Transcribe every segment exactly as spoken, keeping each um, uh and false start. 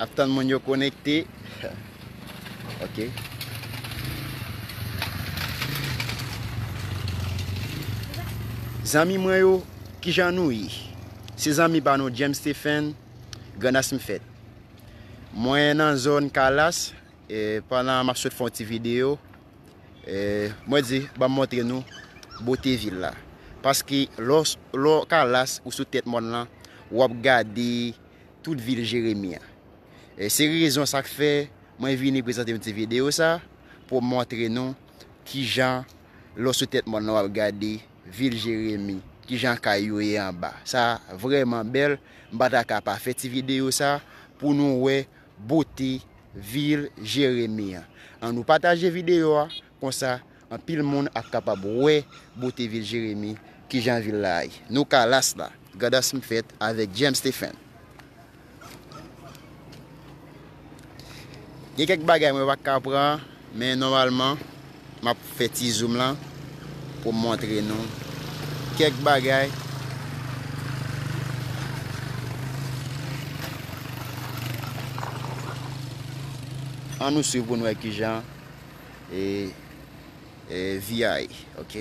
Ap tann moun yo konekte. Ok. Zanmi mwen yo, kijan nou ye? Se zanmi pa nou James Stephen, Grandas M fèt. Mwen nan zòn Kalas, e, pandan m ap sot fè yon ti videyo, e, mwen di, ban m montre nou bote vil la. Paske lè w, lè w Kalas ou sou tèt mòn lan, w ap gade tout vil Jeremi an. E se rezon sa k fè mwen vini prezante yon ti videyo sa pou m montre nou kijan lè w sou tèt mòn nan w ap gade vil Jeremi, kijan kay yo ye anba. Sa vrèman bèl, m pa ta ka pa fè ti videyo sa pou nou wè bote vil Jeremi an. Ann nou pataje videyo a, konsa anpil moun ap kapab wè bote vil Jeremi, kijan vil la ye. Nou Kalas la, Grandas M fèt avèk James Stephen. Gen kèk bagay mwen pa ka pran, men nòmalman, m ap fè ti zoom lan pou m montre nou kèk bagay. Ann nou swiv pou n wè kijan, e, e, vi a ye, ok?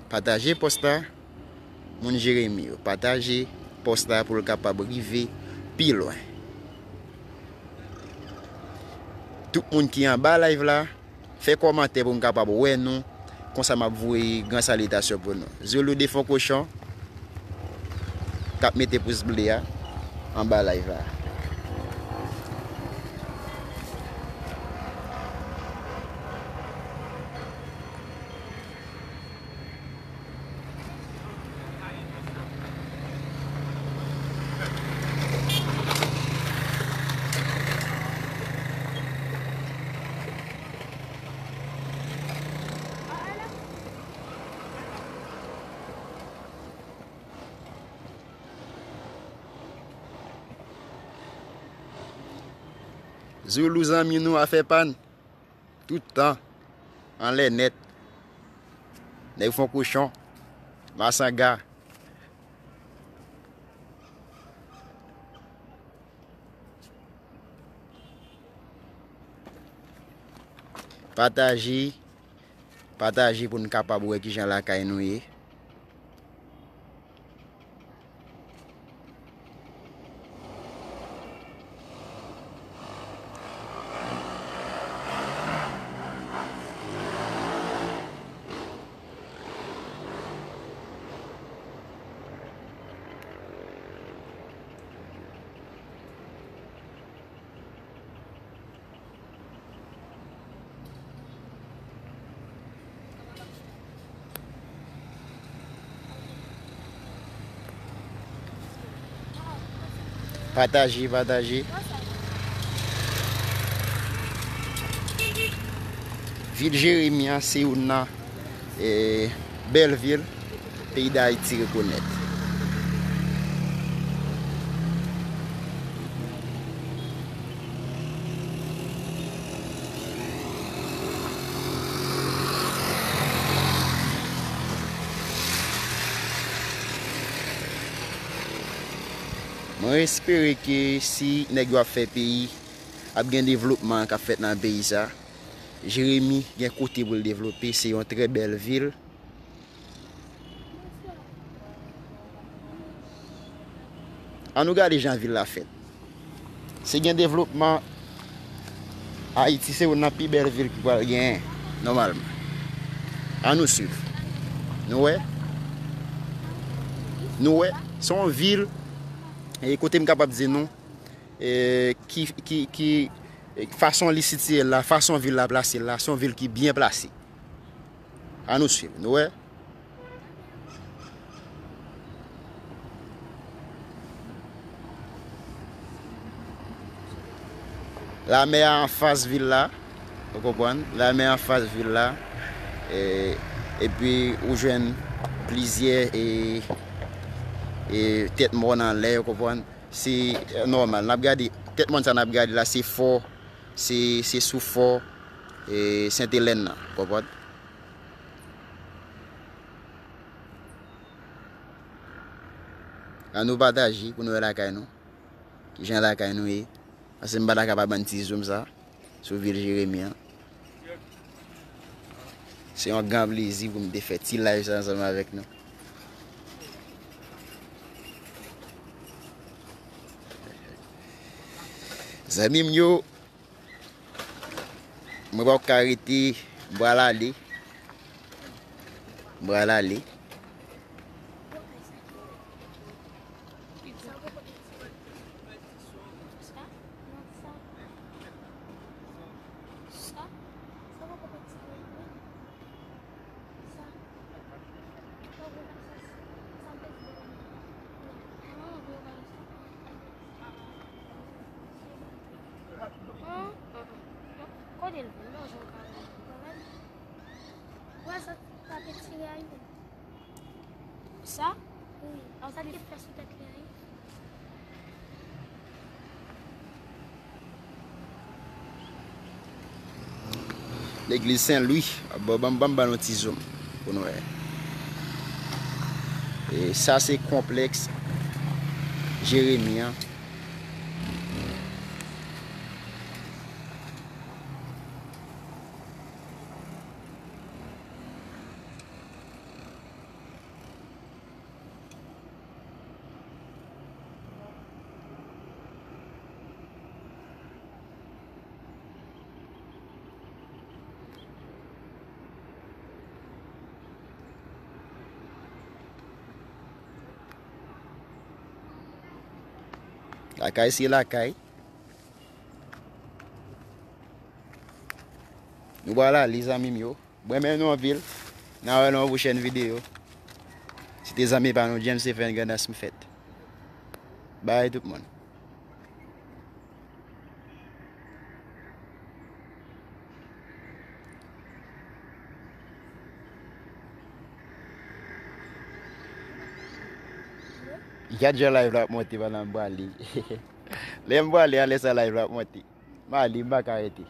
Pataje pòs la, moun Jeremi yo. Pataje pòs la pou l kapab rive pi lwen. Tout moun ki anba live la, fè kòmantè pou m kapab wè nou. Konsa m ap voye gran salitasyon pou nou. Zulu Defon Kochon k ap mete pous ble a anba live la. Zulu zanmi nou afè pa n. Tout tan. Anlè nèt. Nèg Fon Kochon. Masanga. Pataje, pataje pou n kapab wè kijan lakay nou ye. Pataje, pataje. Vil Jeremi an se youn nan, eh, bèl vil peyi Dayiti rekonèt. Mwen espere ke si nèg yo ap fè peyi, ap gen devlopman k ap fèt nan peyi sa. Jeremi gen kote pou l devlope, se yon trè bèl vil. Ann nou gade jan vil la fèt. Si gen devlopman, Ayiti se youn nan pi bèl vil ki pral genyen, nòmalman. Ann nou swiv. Nou wè? Nou wè? Se yon vil, e kote m kapab di nou, e ki, ki, ki, e fason li sitiye la, fason vil la plase la, se yon vil ki byen plase. Ann nou swiv, nou wè. Lamè a anfas vil la, ou konprann? Lamè a anfas vil la, e, epi ou jwenn plizyè, e, e, tèt mòn anlè, ou konprann? Se, e, nòmal. N ap gade, tèt mòn sa n ap gade la, se fò, se, se sou fò, e, Sentelèn nan, konprann? Ann nou pataje pou nou wè lakay nou. Kijan lakay nou ye. Paske m pa ta ka pa ban n ti zoom sa sou vil Jeremi an. Se yon gran plezi pou m te fè ti live sa ansanm avèk nou. Zanmi m yo, mwen pa ka rete, m pral ale. M pral ale. Kote l vin? Bon, jan w ka wè l. Wè sa, sa te tire a li menm. Sa? Wi. An sa te fè sou tèt li a li. Legliz Sen Lwi. Bon, ban m, ban m ba nou ti zoom pou nou wè. E sa se konplèks Jeremi an. Lakay se lakay. Nou pral ale, zanmi m yo. Mwen menm nou anpil. N a wè nan yon pwochèn videyo. Se te zanmi pa nou, James Stephen Grandans m fèt. Bay tout moun. Gad jan live la ap monte pandan m prale. Lè m prale a, lè sa live la ap monte. M ale, m pa ka rete.